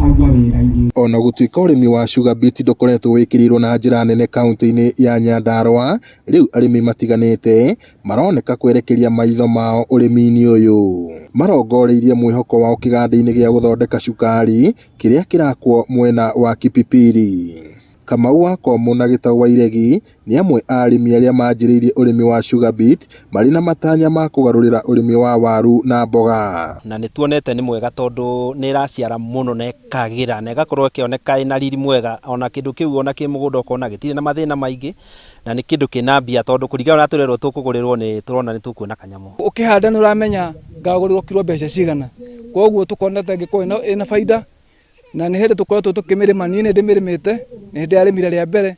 hau mawĩra-inĩ. Ona gũtuĩka ũrĩmi wa sugar beet ndũkoretwo wĩkĩrĩirwo na njĩra nene kaunti-inĩ ya Nyandarua, rĩu arĩmi matiganĩte maroneka kwerekeria maitho mao ũrĩmi-inĩ ũyũ. Marongoreirie mwĩhoko wao kĩganda-inĩ gĩa gũthondeka cukari kĩrĩa kĩrakwo mwena wa Kipipiri. Kamau wa Komũ na Gĩtau wa Iregi nĩ amwe a arĩmi arĩa manjĩrĩirie ũrĩmi wa sugar beet marĩ na matanya ma kũgarũrĩra ũrĩmi wa waru na mboga. Na nĩ tuonete nĩ mwega tondũ nĩ ĩraciara mũno na ĩkagĩra na ĩgakorwo ĩkĩoneka ĩna riri mwega, ona kĩndũ kĩu ona kĩ mũgũnda ũkona gĩtirĩ na mathĩna maingĩ, na nĩ kĩndũ kĩna mbia tondũ kũringana na ũrĩa tũrerwo tũkũgũrĩrwo nĩ tũrona nĩ tũkuona kanyamũ. Ũkĩhanda nĩ ũramenya ngagũrĩrwo kiro mbeca cigana, koguo tũkona ta ĩngĩkorwo ĩna baida, na nĩ hĩndĩ tũkoretwo tũkĩmĩrĩma, niĩ nĩ ndĩmĩrĩmĩte, nĩ hĩndĩ yarĩmire rĩa mbere,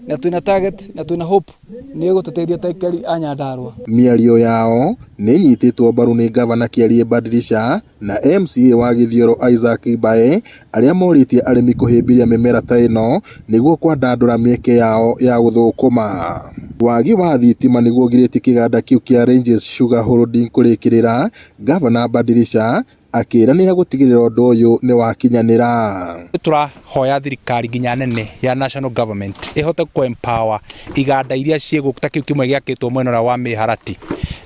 na twĩna target na twĩna hope nĩ ĩgũtũteithia ta aikari a Nyandarua. Mĩario yao nĩ ĩnyitĩtwo mbaru nĩ Ngavana Kĩarie Badilisha na MCA wa Gĩthioro Isaac Mbae arĩa morĩtie arĩmi kũhĩmbĩria mĩmera ta ĩno nĩguo kwandandũra mĩeke yao ya gũthũkũma. Wagi wa thitima nĩguo ũgirĩtie kĩganda kĩu kĩa Ranges Sugar Holding kũrĩkĩrĩra, Ngavana Badilisha akĩĩranĩra gũtigĩrĩra ũndũ ũyũ nĩ wakinyanĩra. Tũrahoya thirikari nginya nene ya national government ĩhote kũ empower iganda iria ciĩ gũkũ ta kĩu kĩmwe gĩakĩtwo mwena ũrĩa wa Mĩharati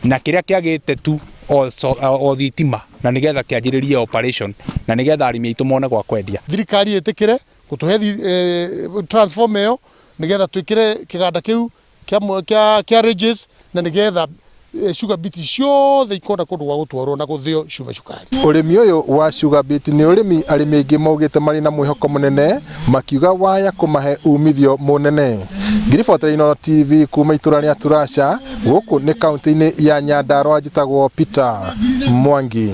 na kĩrĩa kĩagĩte tu o thitima na nĩgetha kĩanjĩrĩrie operation na nĩgetha arĩmi aitũ mone gwa kwendia. Thirikari ĩtĩkĩre gũtũhe transformer ĩyo nĩgetha twĩkĩre kĩganda kĩu kĩa Ranges na nĩgetha sugar beet ciothe ikona kũndũ gwa gũtwarwo na gũthĩo ciume cukari. Ũrĩmi ũyũ wa sugar beet nĩ ũrĩmi arĩmi aingĩ maugĩte marĩ na mwĩhoko mũnene makiuga waya kũmahe umithio mũnene. Ngĩribotera Inooro TV kuma itũra rĩa Turasha gũkũ nĩ kaunti-inĩ ya Nyandarua njĩtagwo Peter Mwangi.